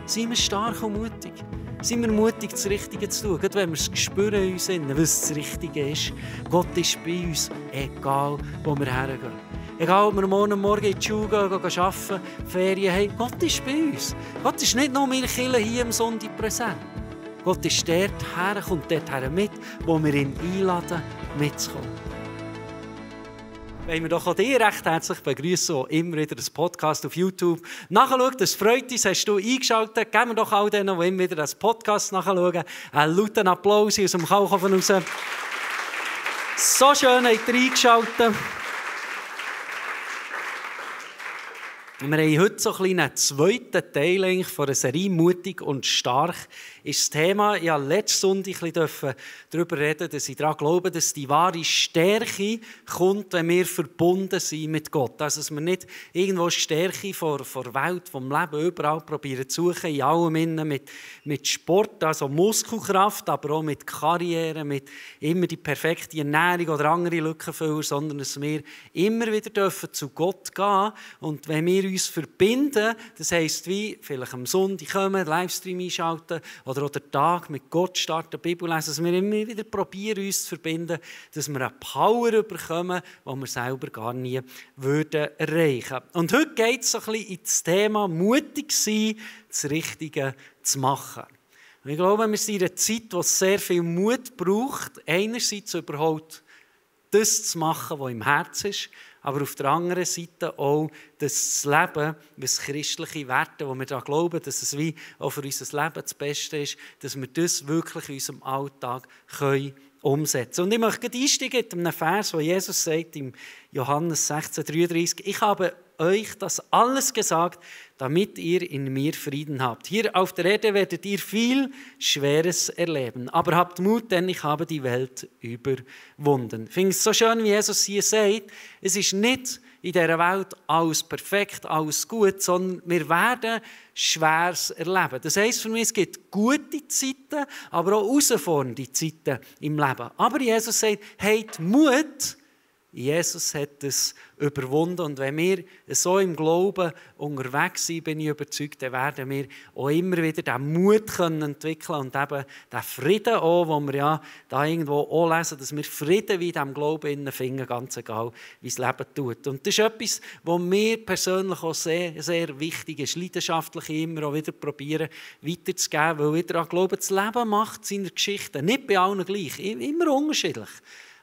Seien wir stark und mutig. Seien wir mutig, das Richtige zu tun. Gerade wenn wir es spüren in uns, was das Richtige ist. Gott ist bei uns, egal wo wir hergehen. Egal, ob wir morgen in die Schule gehen, arbeiten, Ferien haben. Gott ist bei uns. Gott ist nicht nur in Kirche hier am Sonntag präsent. Gott ist kommt dorthin mit, wo wir ihn einladen, mitzukommen. Wollen wir doch auch dich recht herzlich begrüßen, auch immer wieder das Podcast auf YouTube nachschauen. Das freut uns, hast du eingeschaltet. Geben wir doch all denen, die immer wieder das Podcast nachschauen, einen lauten Applaus aus dem Kalkofen raus. So schön habt ihr eingeschaltet. Wir haben heute so einen zweiten Teil von der Serie «Mutig und stark» ist das Thema. Ich durfte letzten Sonntag darüber reden, dass ich daran glaube, dass die wahre Stärke kommt, wenn wir verbunden sind mit Gott. Also, dass wir nicht irgendwo Stärke vor der Welt, vom Leben überall probieren zu suchen, in allem innen mit Sport, also Muskelkraft, aber auch mit Karriere, mit immer die perfekte Ernährung oder andere Lückenfüller, sondern dass wir immer wieder zu Gott gehen dürfen. Und wenn wir uns verbinden, das heisst, wie vielleicht am Sonntag kommen, Livestream einschalten oder auch den Tag mit Gott starten, Bibel lesen, dass wir immer wieder probieren, uns zu verbinden, dass wir eine Power bekommen, die wir selber gar nie erreichen würden. Und heute geht es so ein bisschen ins Thema mutig sein, das Richtige zu machen. Und ich glaube, wir sind in einer Zeit, wo es sehr viel Mut braucht, einerseits überhaupt das zu machen, was im Herzen ist, aber auf der anderen Seite auch das Leben, was christliche Werte, wo wir daran glauben, dass es wie auch für unser Leben das Beste ist, dass wir das wirklich in unserem Alltag umsetzen können. Und ich möchte einsteigen mit einem Vers, wo Jesus sagt, im Johannes 16,33, ich habe euch das alles gesagt, damit ihr in mir Frieden habt. Hier auf der Erde werdet ihr viel Schweres erleben. Aber habt Mut, denn ich habe die Welt überwunden. Ich finde es so schön, wie Jesus hier sagt, es ist nicht in dieser Welt alles perfekt, alles gut, sondern wir werden Schweres erleben. Das heisst für mich, es gibt gute Zeiten, aber auch herausfordernde Zeiten im Leben. Aber Jesus sagt, habt Mut, Jesus hat es überwunden. Und wenn wir so im Glauben unterwegs sind, bin ich überzeugt, dann werden wir auch immer wieder den Mut entwickeln und eben den Frieden auch, wo wir ja da irgendwo auch lesen, dass wir Frieden wie in diesem Glauben finden, ganz egal, wie das Leben tut. Und das ist etwas, was mir persönlich auch sehr, sehr wichtig ist, leidenschaftlich immer auch wieder probieren, weiterzugeben, weil ich daran glaube, das Leben macht seine Geschichte nicht bei allen gleich, immer unterschiedlich.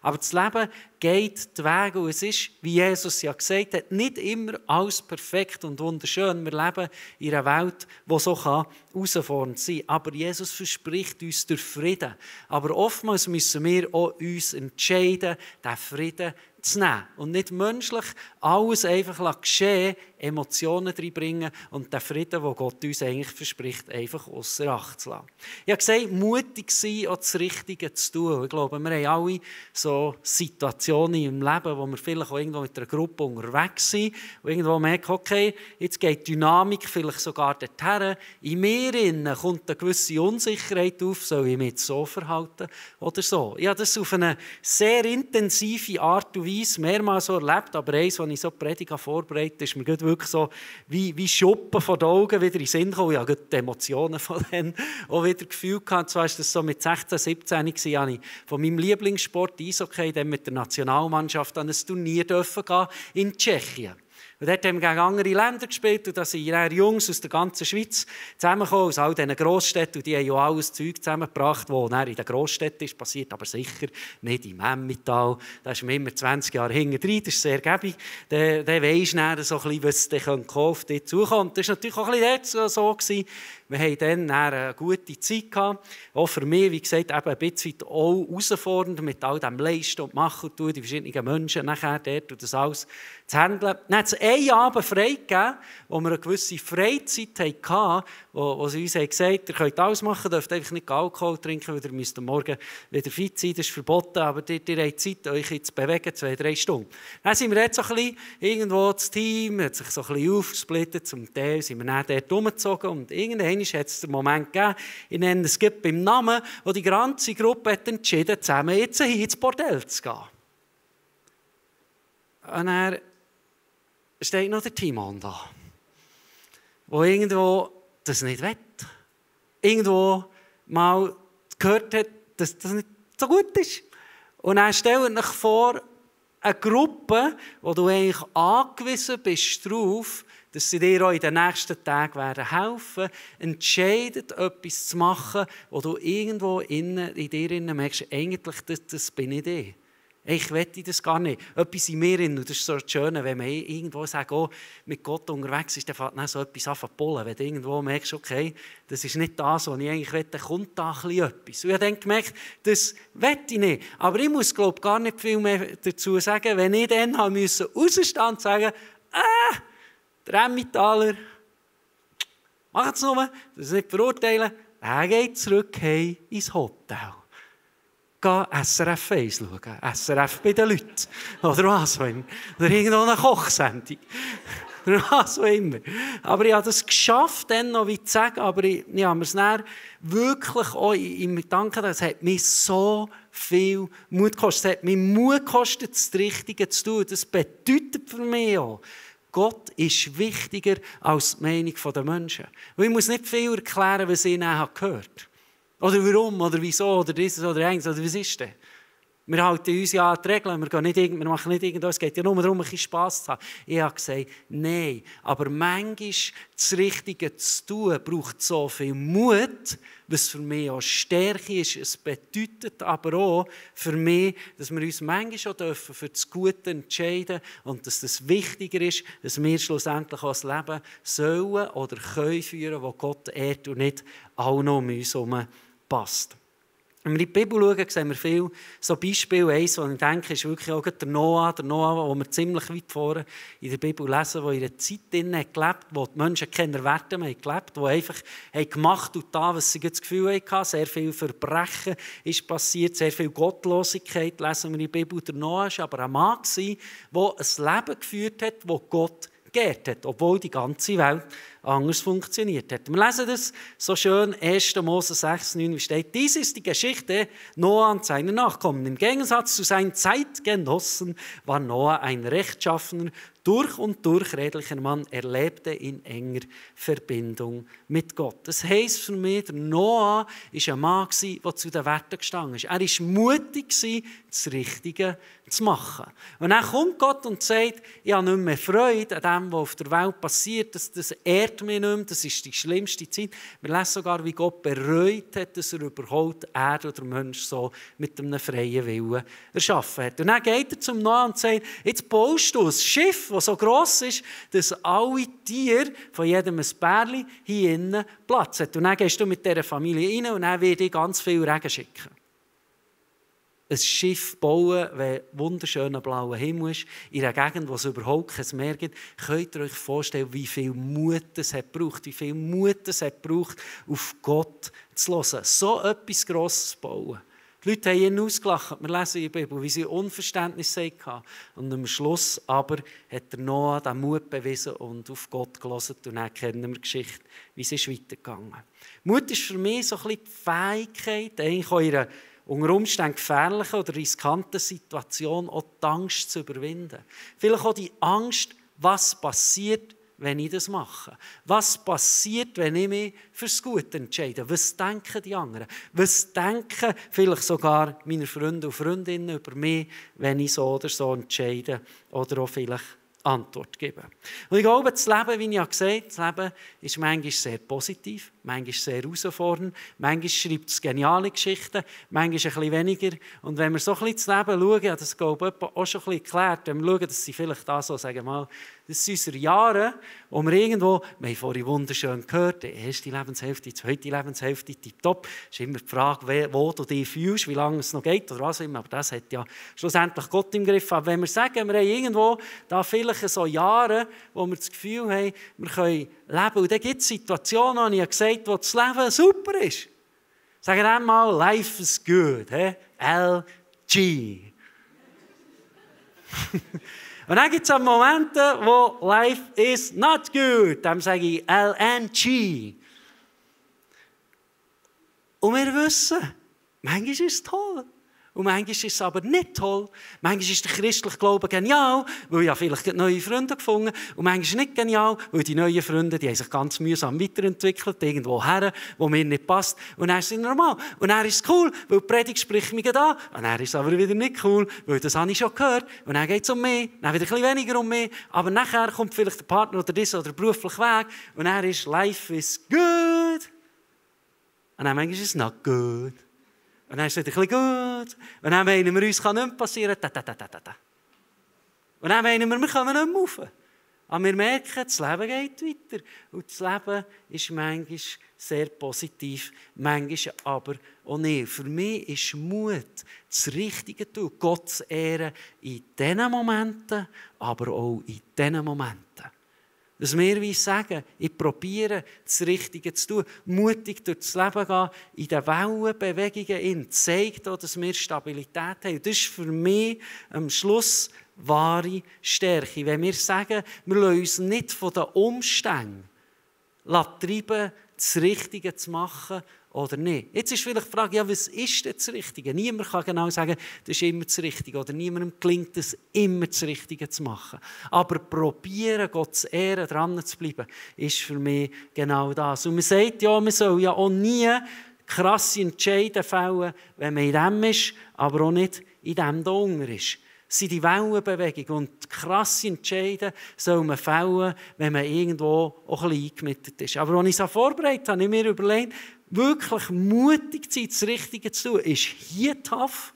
Aber das Leben geht die Wege und es ist, wie Jesus ja gesagt hat, nicht immer alles perfekt und wunderschön. Wir leben in einer Welt, die so herausfordernd sein kann. Aber Jesus verspricht uns den Frieden. Aber oftmals müssen wir auch uns entscheiden, diesen Frieden zu nehmen. Und nicht menschlich alles einfach geschehen, Emotionen reinbringen und den Frieden, den Gott uns eigentlich verspricht, einfach ausser Acht zu lassen. Ich habe gesagt, mutig sein, auch das Richtige zu tun. Ich glaube, wir haben alle so Situationen im Leben, wo wir vielleicht auch irgendwo mit einer Gruppe unterwegs sind und irgendwo merken, okay, jetzt geht die Dynamik vielleicht sogar dorthin. In mir kommt eine gewisse Unsicherheit auf, soll ich mich jetzt so verhalten oder so. Ich habe das auf eine sehr intensive Art und Weise mehrmals so erlebt, aber eins, als ich so die Predigt vorbereitet habe, ist mir wirklich so wie Schuppen von den Augen wieder in den Sinn gekommen. Ich habe die Emotionen von denen auch wieder gefühlt. Und zwar war das so mit 16, 17 habe ich von meinem Lieblingssport Eishockey dann mit der Nationalmannschaft an ein Turnier gehen in Tschechien. Und dort haben wir gegen andere Länder gespielt und da sind Jungs aus der ganzen Schweiz zusammengekommen, aus all diesen Grossstädten. Und die haben ja alles Zeug zusammengebracht, das in den Grossstädten ist passiert, aber sicher nicht im Emmental. Da ist man immer 20 Jahre hinterher, das ist sehr gäbig. Dann weisst du so ein bisschen, was dir auf dich zukommt. Das war natürlich auch ein bisschen so gewesen. Wir hatten dann eine gute Zeit gehabt. Auch für mich, wie gesagt, eben ein bisschen auch herausfordernd mit all dem Leisten und Machen und tun, die verschiedenen Menschen nachher dort und das alles zu handeln. Dann hat es einen Abend frei gegeben, wo wir eine gewisse Freizeit hatten, wo sie uns gesagt haben, ihr könnt alles machen, dürft einfach nicht Alkohol trinken, weil ihr müsst am Morgen wieder fit sein, das ist verboten, aber ihr habt Zeit, euch zu bewegen, 2-3 Stunden. Dann sind wir jetzt so ein bisschen irgendwo das Team, hat sich so ein bisschen aufgesplittet, zum Teil sind wir dann dort umgezogen und irgendwann hat es den Moment gegeben, ich nenne es beim Namen, wo die ganze Gruppe hat entschieden, zusammen jetzt hier ins Bordell zu gehen. Und dann steht noch der Timon da, wo irgendwo das nicht will. Irgendwo mal gehört hat, dass das nicht so gut ist. Und dann stellt euch vor, eine Gruppe, wo du eigentlich angewiesen bist darauf, dass sie dir auch in den nächsten Tagen helfen werden, entscheidet, etwas zu machen, wo du irgendwo in dir merkst, eigentlich, das bin ich ich. Ich wette das gar nicht. Etwas in mir, und das ist so schön, wenn man irgendwo sagt, oh, mit Gott unterwegs ist, dann fängt dann so etwas an zu pullen. Wenn du irgendwo merkst, okay, das ist nicht das, was ich eigentlich will, dann kommt da etwas. Und ich habe dann gemerkt, das wette ich nicht. Aber ich muss, glaube ich, gar nicht viel mehr dazu sagen, wenn ich dann rausstehen musste und sagen, der Emmentaler, macht es nur, das nicht verurteilen, er geht zurück ins Hotel. Geh SRF 1 schauen, SRF bei den Leuten. Oder was auch immer. Oder irgendwo eine Kochsendung. Oder was auch immer. Aber ich habe es geschafft, dann noch wie zu sagen, aber ich habe mir es dann wirklich auch im Gedanken, es hat mich so viel Mut gekostet. Es hat mich Mut gekostet, das Richtige zu tun. Das bedeutet für mich auch, Gott ist wichtiger als die Meinung der Menschen. Und ich muss nicht viel erklären, was ich dann gehört habe. Oder warum, oder wieso, oder dieses, oder eins, oder was ist denn? Wir halten uns ja an die Regeln, wir machen nicht irgendwas, es geht ja nur darum, ein bisschen Spass zu haben. Ich habe gesagt, nein, aber manchmal das Richtige zu tun, braucht so viel Mut, was für mich auch Stärke ist. Es bedeutet aber auch für mich, dass wir uns manchmal schon für das Gute entscheiden und dass das wichtiger ist, dass wir schlussendlich auch das Leben sollen oder können führen, das Gott ehrt und nicht auch noch um uns herum passt. Wenn wir in die Bibel schauen, sehen wir viel so Beispiele. Eins, das ich denke, ist wirklich auch der Noah, wo wir ziemlich weit vorne in der Bibel lesen, der in einer Zeit gelebt hat, wo die Menschen keine Werte mehr gelebt haben, die einfach gemacht und da, was sie das Gefühl hatten. Sehr viel Verbrechen ist passiert, sehr viel Gottlosigkeit lesen wir in der Bibel. Der Noah war aber ein Mann, der ein Leben geführt hat, das Gott geehrt hat, obwohl die ganze Welt anders funktioniert hat. Wir lesen das so schön, 1. Mose 6,9, wie steht, dies ist die Geschichte Noah und seiner Nachkommen. Im Gegensatz zu seinen Zeitgenossen war Noah ein rechtschaffener, durch und durch redlicher Mann. Er lebte in enger Verbindung mit Gott. Das heisst für mich, der Noah war ein Mann, der zu den Werten gestanden ist. Er war mutig, das Richtige zu machen. Und dann kommt Gott und sagt, ich habe nicht mehr Freude an dem, was auf der Welt passiert. Das ehrt mich nicht mehr. Das ist die schlimmste Zeit. Wir lesen sogar, wie Gott bereut hat, dass er überhaupt Erde oder Mensch so mit einem freien Willen erschaffen hat. Und dann geht er zum Noah und sagt, jetzt baust du ein Schiff, das so gross ist, dass alle Tiere, von jedem ein Bärli, hier innen Platz hat. Und dann gehst du mit dieser Familie rein und dann werde ich ganz viel Regen schicken. Ein Schiff bauen, wenn wunderschöner blauer Himmel ist, in einer Gegend, wo es überhaupt kein Meer gibt, könnt ihr euch vorstellen, wie viel Mut es hat gebraucht, wie viel Mut es hat gebraucht, auf Gott zu hören. So etwas Grosses zu bauen. Die Leute haben ihn ausgelacht. Wir lesen in der Bibel, wie sie Unverständnis hatten. Und am Schluss aber hat der Noah den Mut bewiesen und auf Gott gehört. Und dann kennen wir die Geschichte, wie es weitergegangen ist. Mut ist für mich so ein bisschen die Fähigkeit, eigentlich auch in einer unter Umständen gefährlichen oder riskanten Situation auch die Angst zu überwinden. Vielleicht auch die Angst, was passiert, wenn ich das mache? Was passiert, wenn ich mich fürs Gute entscheide? Was denken die anderen? Was denken vielleicht sogar meine Freunde und Freundinnen über mich, wenn ich so oder so entscheide oder auch vielleicht Antwort gebe? Und ich glaube, das Leben, wie ich ja gesagt habe, das Leben ist manchmal sehr positiv, manchmal sehr herausfordernd, manchmal schreibt es geniale Geschichten, manchmal ein bisschen weniger. Und wenn wir so ein bisschen das Leben schauen, ja, das glaube ich auch schon ein bisschen geklärt, wenn wir schauen, dass sie vielleicht da so, sagen wir mal, das sind unsere Jahre, wo wir irgendwo, wir haben vorhin wunderschön gehört, die erste Lebenshälfte, die zweite Lebenshälfte, tipptopp. Es ist immer die Frage, wo du dich fühlst, wie lange es noch geht oder was immer. Aber das hat ja schlussendlich Gott im Griff. Aber wenn wir sagen, wir haben irgendwo da vielleicht so Jahre, wo wir das Gefühl haben, wir können leben. Und dann gibt es Situationen, habe ich gesagt, wo das Leben super ist. Sagen wir einmal, life is good. LG. Und dann gibt es Momente, wo life is not good. Dann sage ich LNG. Und wir wissen, manchmal ist es toll. Und und manchmal ist es aber nicht toll. Manchmal ist der christliche Glaube genial, weil ich ja vielleicht neue Freunde gefunden habe. Und manchmal nicht genial, weil die neuen Freunde, die haben sich ganz mühsam weiterentwickelt, irgendwo her, wo mir nicht passt. Und dann ist es normal. Und dann ist es cool, weil die Predigt spricht mich da. Und dann ist es aber wieder nicht cool, weil das habe ich schon gehört. Und dann geht es um mich, dann wieder ein bisschen weniger um mich. Aber nachher kommt vielleicht der Partner oder das oder der berufliche Weg. Und dann ist life is good. Und dann manchmal ist es not good. Und dann ist es wieder ein bisschen gut. Und dann meinen wir, uns kann nichts passieren. Und dann meinen wir kommen nicht mehr rauf. Aber wir merken, das Leben geht weiter. Und das Leben ist manchmal sehr positiv, manchmal aber auch nicht. Für mich ist Mut, das Richtige zu tun, Gott zu ehren in diesen Momenten, aber auch in diesen Momenten. Dass wir sagen, ich probiere, das Richtige zu tun, mutig durch das Leben gehen, in den Wellenbewegungen zeigt auch, dass wir Stabilität haben. Und das ist für mich am Schluss wahre Stärke. Wenn wir sagen, wir lassen uns nicht von den Umständen treiben, das Richtige zu machen oder nicht. Jetzt ist vielleicht die Frage, ja, was ist denn das Richtige? Niemand kann genau sagen, das ist immer das Richtige. Oder niemandem gelingt es, immer das Richtige zu machen. Aber probieren, Gott zu ehren, dran zu bleiben, ist für mich genau das. Und man sagt ja, man soll ja auch nie krasse Entscheidungen fällen, wenn man in dem ist, aber auch nicht in dem da unten ist. Es sind die Wellenbewegungen und krasse Entscheidungen soll man fällen, wenn man irgendwo auch ein bisschen eingemittet ist. Aber als ich es vorbereitet habe, habe ich mir überlegt, wirklich mutig zu sein, das Richtige zu tun, ist hier tough,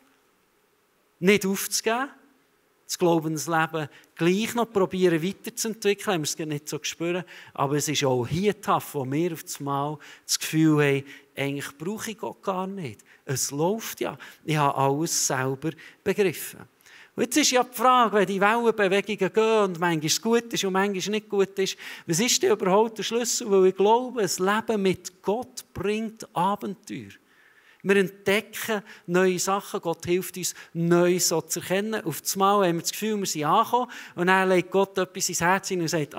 nicht aufzugeben, das Glaubensleben gleich noch probieren weiterzuentwickeln, haben wir es nicht so gespürt, aber es ist auch hier tough, wo wir auf einmal das Gefühl haben, eigentlich brauche ich Gott gar nicht. Es läuft ja, ich habe alles selber begriffen. Und jetzt ist ja die Frage, wenn die Wellenbewegungen gehen und manchmal gut ist und manchmal nicht gut ist, was ist denn überhaupt der Schlüssel? Weil ich glaube, das Leben mit Gott bringt Abenteuer. Wir entdecken neue Sachen, Gott hilft uns, Neues so zu erkennen. Auf einmal haben wir das Gefühl, wir sind angekommen und dann legt Gott etwas ins Herz hinein und sagt,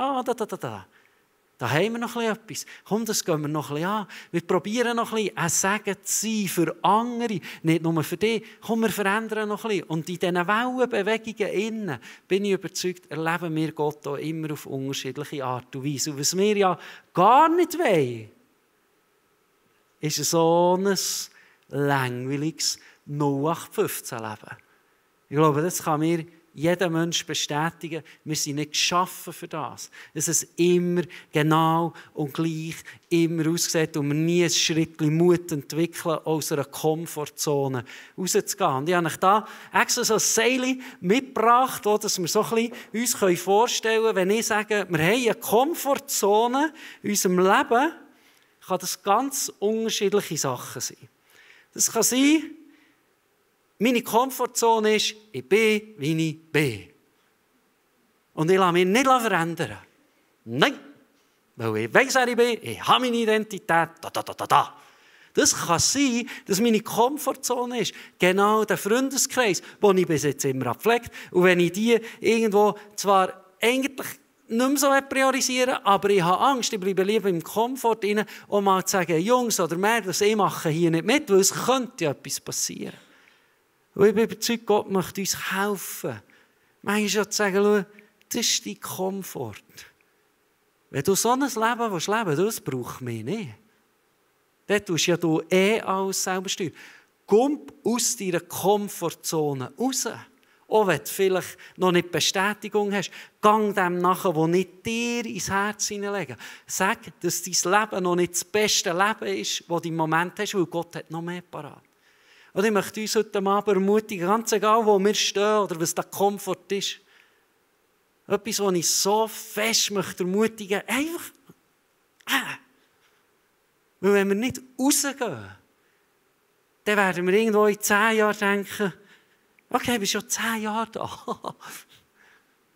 da haben wir noch etwas. Komm, das gehen wir noch ein bisschen an. Wir probieren noch ein bisschen, ein Segen zu sein für andere, nicht nur für dich. Komm, wir verändern noch ein bisschen. Und in diesen Wellenbewegungen innen, bin ich überzeugt, erleben wir Gott auch immer auf unterschiedliche Art und Weise. Und was wir ja gar nicht wollen, ist so ein langweiliges 0815-Leben. Ich glaube, das kann mir jeder Mensch bestätigen, wir sind nicht geschaffen für das. Dass es immer genau und gleich immer aussieht und wir nie ein Schrittchen Mut entwickeln, aus einer Komfortzone rauszugehen. Und ich habe euch da extra so ein Seil mitgebracht, dass wir so ein bisschen uns vorstellen können, wenn ich sage, wir haben eine Komfortzone in unserem Leben, kann das ganz unterschiedliche Sachen sein. Das kann sein, meine Komfortzone ist, ich bin, wie ich bin. Und ich lasse mich nicht verändern. Nein, weil ich weiss, wer ich bin, ich habe meine Identität, Das kann sein, dass meine Komfortzone ist. Genau der Freundeskreis, den ich bis jetzt immer gepflegt habe. Und wenn ich die irgendwo zwar eigentlich nicht mehr so priorisieren, aber ich habe Angst, ich bleibe lieber im Komfort rein, um mal zu sagen, Jungs oder Mädels, ich mache hier nicht mit, weil es könnte ja etwas passieren. Und ich bin überzeugt, Gott möchte uns helfen. Manchmal schon zu sagen, schau, das ist dein Komfort. Wenn du so ein Leben willst, das braucht mich nicht. Dort tust ja du alles selber steuern. Komm aus deiner Komfortzone raus. Auch wenn du vielleicht noch nicht Bestätigung hast, gang dem nachher, wo nicht dir ins Herz hineinlegen. Sag, dass dein Leben noch nicht das beste Leben ist, das du im Moment hast, weil Gott hat noch mehr parat. Und ich möchte uns heute Abend ermutigen, ganz egal, wo wir stehen oder was der Komfort ist. Etwas, was ich so fest möchte ermutigen, einfach. Weil wenn wir nicht rausgehen, dann werden wir irgendwo in 10 Jahren denken, okay, ich bin schon 10 Jahre da.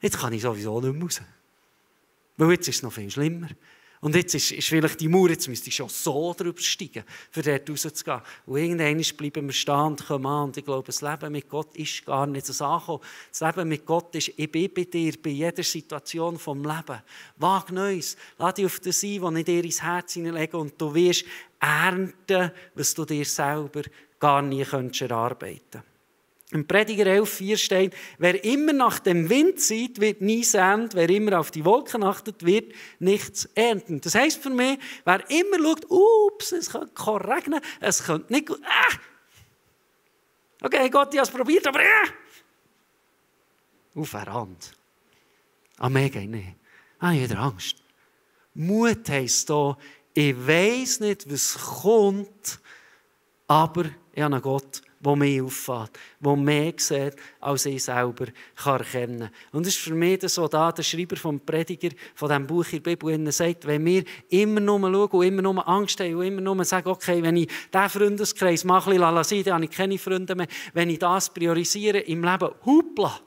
Jetzt kann ich sowieso nicht mehr raus. Weil jetzt ist es noch viel schlimmer. Und jetzt ist vielleicht die Mauer, jetzt müsste ich schon so drüber steigen, für dort rauszugehen. Und irgendwann bleiben wir stehen und kommen an. Und ich glaube, das Leben mit Gott ist gar nicht so angekommen. Das Leben mit Gott ist, ich bin bei dir, bei jeder Situation vom Leben. Wag Neues. Lass dich auf das ein, was ich dir ins Herz hineinlege. Und du wirst ernten, was du dir selber gar nie erarbeiten könntest. Im Prediger 11,4 steht, wer immer nach dem Wind zieht, wird nie säen, wer immer auf die Wolken achtet, wird nichts ernten. Das heisst für mich, wer immer schaut, ups, es könnte regnen, es könnte nicht gut, okay, Gott, ich habe es probiert, aber auf den Rand. Mehr geht nicht. Ich habe wieder Angst. Mut heisst hier, ich weiss nicht, was kommt, aber ich habe einen Gott, der mich auffällt, der mehr sieht, als ich selber erkennen kann. Und das ist für mich so, der Schreiber vom Prediger von diesem Buch in der Bibel sagt, wenn wir immer nur schauen und immer nur Angst haben und immer nur sagen, okay, wenn ich diesen Freundeskreis mache, dann habe ich keine Freunde mehr. Wenn ich das priorisiere im Leben, hoppla,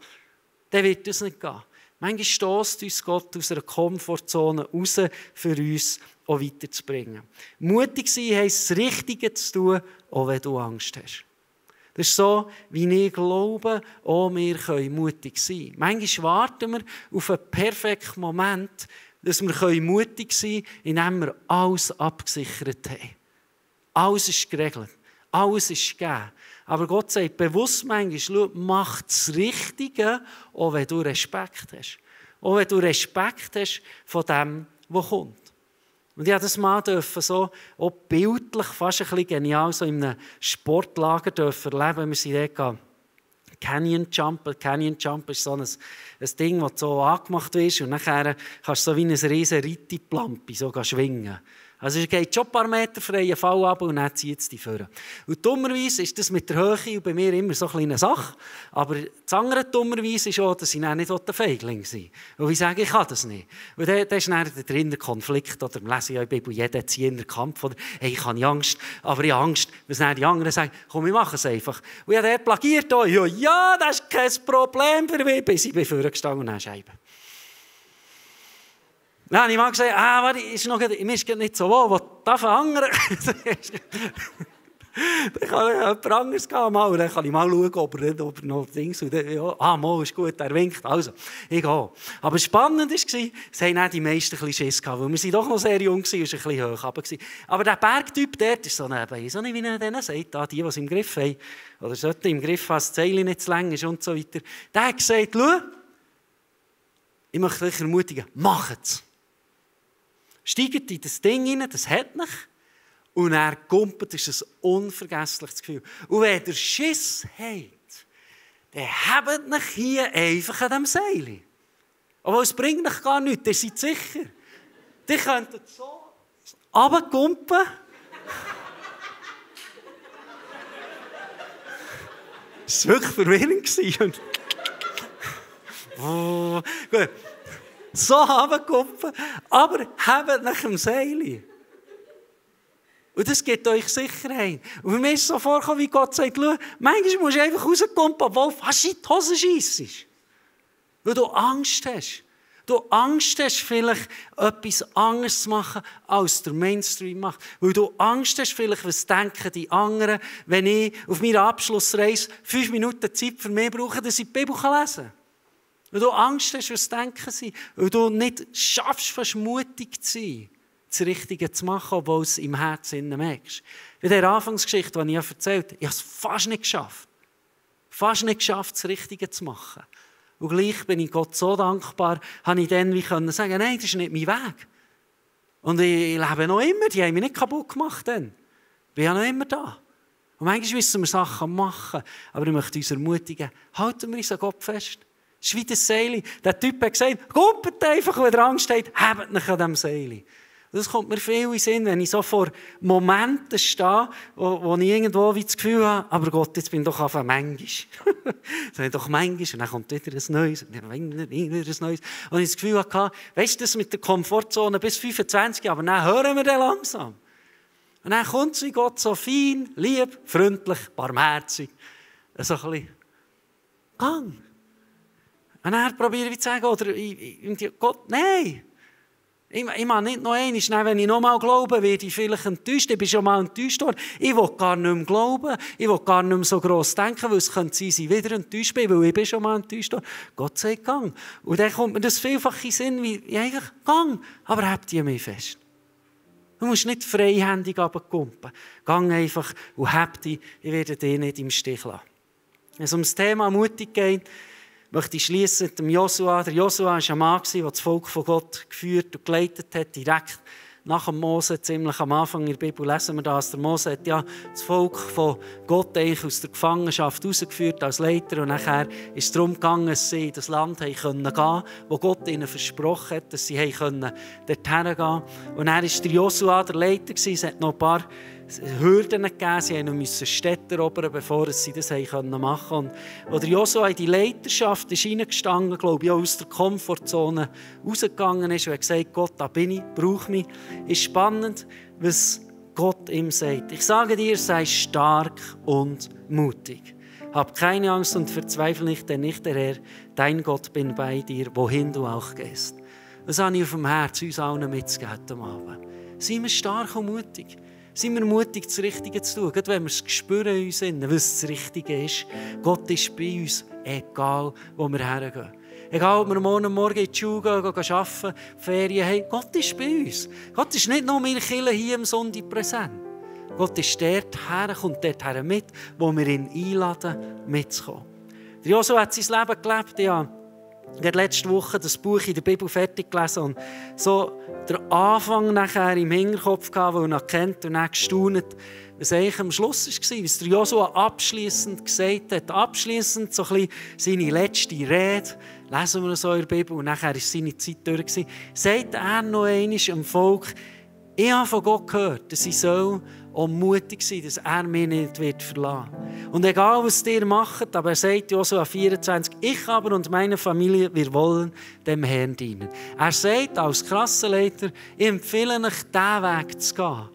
dann wird das nicht gehen. Manchmal stösst uns Gott aus einer Komfortzone raus, für uns auch weiterzubringen. Mutig sein heisst, das Richtige zu tun, auch wenn du Angst hast. Das ist so, wie ich glaube, auch wir können mutig sein. Manchmal warten wir auf einen perfekten Moment, dass wir mutig sein können, indem wir alles abgesichert haben. Alles ist geregelt. Alles ist gegeben. Aber Gott sagt bewusst manchmal, mach das Richtige, auch wenn du Respekt hast. Auch wenn du Respekt hast von dem, was kommt. Und ich durfte das mal so auch bildlich, fast ein bisschen genial, so in einem Sportlager erleben. Wir sind dort Canyon Jump. Canyon Jump ist so ein Ding, das so angemacht wird. Und nachher kannst du so wie ein riesen Rittiplampi so schwingen. Also es geht schon ein paar Meter freien Fall ab und dann zieht es dich vor. Und dummerweise ist das mit der Höhe bei mir immer so eine kleine Sache. Aber das andere dummerweise ist auch, dass ich dann nicht ein Feigling sein will. Und ich sage, ich kann das nicht. Und dann ist dann der innere Konflikt. Oder lese ich in der Bibel, jeder zieht in den Kampf. Oder hey, ich habe Angst, aber ich habe Angst. Was dann die anderen sagen, komm, wir machen es einfach. Und ich habe dort plagiert, ja, das ist kein Problem für mich. Bis ich vorgestanden und dann Scheibe. Dann habe ich mal gesagt, warte, mir ist nicht so wohl, was darf andere? Dann kann ich jemand anderes gehen, mal, und dann kann ich mal schauen, ob er noch Dings und ja, mal ist gut, er winkt, also, ich gehe. Aber spannend war, es haben auch die meisten ein bisschen Schiss gehabt, weil wir sind doch noch sehr jung waren, und ein bisschen hoch runter. Aber der Bergtyp dort ist so nebenbei, so nicht wie er denen sagt, die es im Griff haben, oder sollten im Griff haben, das Zeil nicht zu lang ist und so weiter. Der hat gesagt, schau, ich möchte euch ermutigen, macht es. Steigt in das Ding rein, das hat mich. Und er kumpelt, ist ein unvergessliches Gefühl. Und wenn ihr Schiss habt, dann habt euch hier einfach an diesem Seil. Aber es bringt euch gar nichts, ihr seid sicher. Die könntet so runterkumpen. Das war wirklich verwirrend. Gut. So runterkumpen, aber habt nach dem Seil. Und das gibt euch Sicherheit. Und für mich ist es so vorgekommen, wie Gott sagt, schau, manchmal musst du einfach rauskumpen, obwohl du fast in die Hose scheissest. Weil du Angst hast. Du Angst hast, vielleicht etwas anderes zu machen, als der Mainstream macht. Weil du Angst hast, vielleicht, was denken die anderen, wenn ich auf meiner Abschlussreise 5 Minuten Zeit für mich brauche, dass ich die Bibel lesen kann. Weil du Angst hast, was denken sie. Weil du nicht schaffst, fast mutig zu sein, das Richtige zu machen, obwohl du es im Herzen merkst. In der Anfangsgeschichte, die ich erzählt habe, ich habe es fast nicht geschafft. Fast nicht geschafft, das Richtige zu machen. Und gleich bin ich Gott so dankbar, habe ich dann wie können sagen, nein, das ist nicht mein Weg. Und ich lebe noch immer, die haben mich nicht kaputt gemacht dann. Ich bin ja noch immer da. Und manchmal müssen wir Sachen machen, aber ich möchte uns ermutigen, halten wir uns an Gott fest. Das ist wie das Seil. Der Typ hat gesagt, kumpelt einfach, wenn ihr Angst habt, habt euch an diesem Seil. Das kommt mir viel in den Sinn, wenn ich so vor Momenten stehe, wo ich irgendwo das Gefühl habe, aber Gott, jetzt bin ich doch einfach manchmal. Das habe ich doch manchmal, und dann kommt wieder ein Neues, und dann wieder ein Neues. Und ich das Gefühl hatte, weisst du, das mit der Komfortzone bis 25, aber dann hören wir dann langsam. Und dann kommt es wie Gott so fein, lieb, freundlich, barmherzig. So ein bisschen, gang. Und dann probiere ich zu sagen, oder Gott, nein. Ich mache nicht noch einmal, wenn ich noch mal glaube, werde ich vielleicht enttäuscht. Ich bin schon mal enttäuscht worden. Ich will gar nicht mehr glauben. Ich will gar nicht mehr so gross denken, weil es könnte sein, dass ich wieder enttäuscht bin, weil ich bin schon mal enttäuscht worden. Gott sei Dank. Und dann kommt mir das vielfach in den Sinn, wie eigentlich, gang, aber habt ihr mich fest. Du musst nicht freihändig runterkumpen. Gang einfach und habt dich, ich werde dich nicht im Stich lassen. Wenn es um das Thema mutig geht, möchte ich schließen mit dem Josua. Der Josua war ein Mann, der das Volk von Gott geführt und geleitet hat, direkt nach dem Mose, ziemlich am Anfang in der Bibel lesen wir das. Der Mose hat ja das Volk von Gott eigentlich aus der Gefangenschaft herausgeführt als Leiter. Und nachher ist es darum gegangen, dass sie in das Land gehen konnten, wo Gott ihnen versprochen hat, dass sie dorthin gehen können. Und dann war der Josua der Leiter. Es hat noch ein paar Hürden gegeben. Sie mussten Städte erobern, bevor sie das machen konnten. Und als Josua in die Leiterschaft ist hineingestanden, glaube ich, auch aus der Komfortzone rausgegangen ist und hat gesagt, Gott, da bin ich, brauche mich, ist spannend, was Gott ihm sagt. Ich sage dir, sei stark und mutig. Hab keine Angst und verzweifle nicht, denn ich, der Herr, dein Gott, bin bei dir, wohin du auch gehst. Das habe ich auf dem Herz, uns allen mitzugeben heute Abend. Seien wir stark und mutig. Sind wir mutig, das Richtige zu tun, gerade wenn wir es spüren in uns, was das Richtige ist. Gott ist bei uns, egal wo wir hergehen. Egal, ob wir morgen in die Schule gehen, arbeiten, Ferien haben, Gott ist bei uns. Gott ist nicht nur in der Kirche hier am Sonntag präsent. Gott ist dort her, kommt dort her mit, wo wir ihn einladen, mitzukommen. Der Josua hat sein Leben gelebt, ja. Ich habe letzte Woche das Buch in der Bibel fertig gelesen und so der Anfang nachher im Hinterkopf gehabt, weil er noch kennt und dann gestaunt, was eigentlich am Schluss war, was der Josua abschliessend gesagt hat. Abschliessend so ein bisschen seine letzte Rede, lesen wir so in der Bibel und nachher war seine Zeit durch. Sagt er noch einmal dem Volk, ich habe von Gott gehört, dass ich auch mutig sein soll, dass er mich nicht verlassen wird. Und egal, was ihr macht, aber er sagt Josua 24, ich aber und meine Familie, wir wollen dem Herrn dienen. Er sagt als Klassenleiter, ich empfehle euch, diesen Weg zu gehen.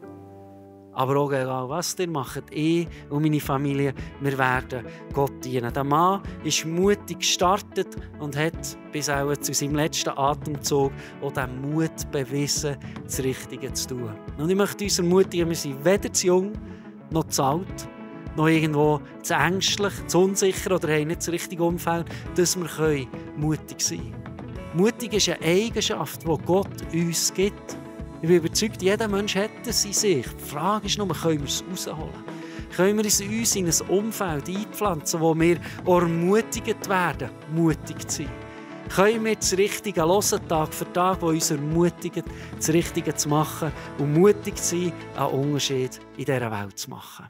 Aber auch egal, was ihr macht, ich und meine Familie, wir werden Gott dienen. Der Mann ist mutig gestartet und hat bis auch zu seinem letzten Atemzug auch den Mut bewiesen, das Richtige zu tun. Und ich möchte uns ermutigen, wir sind weder zu jung noch zu alt, noch irgendwo zu ängstlich, zu unsicher oder haben nicht das richtige Umfeld, dass wir mutig sein können. Mutig ist eine Eigenschaft, die Gott uns gibt. Ich bin überzeugt, jeder Mensch hat es in sich. Die Frage ist nur, können wir es rausholen? Können wir es uns in ein Umfeld einpflanzen, wo wir ermutigt werden, mutig zu sein? Können wir das Richtige hören, Tag für Tag, das uns ermutigt, das Richtige zu machen und mutig zu sein, einen Unterschied in dieser Welt zu machen?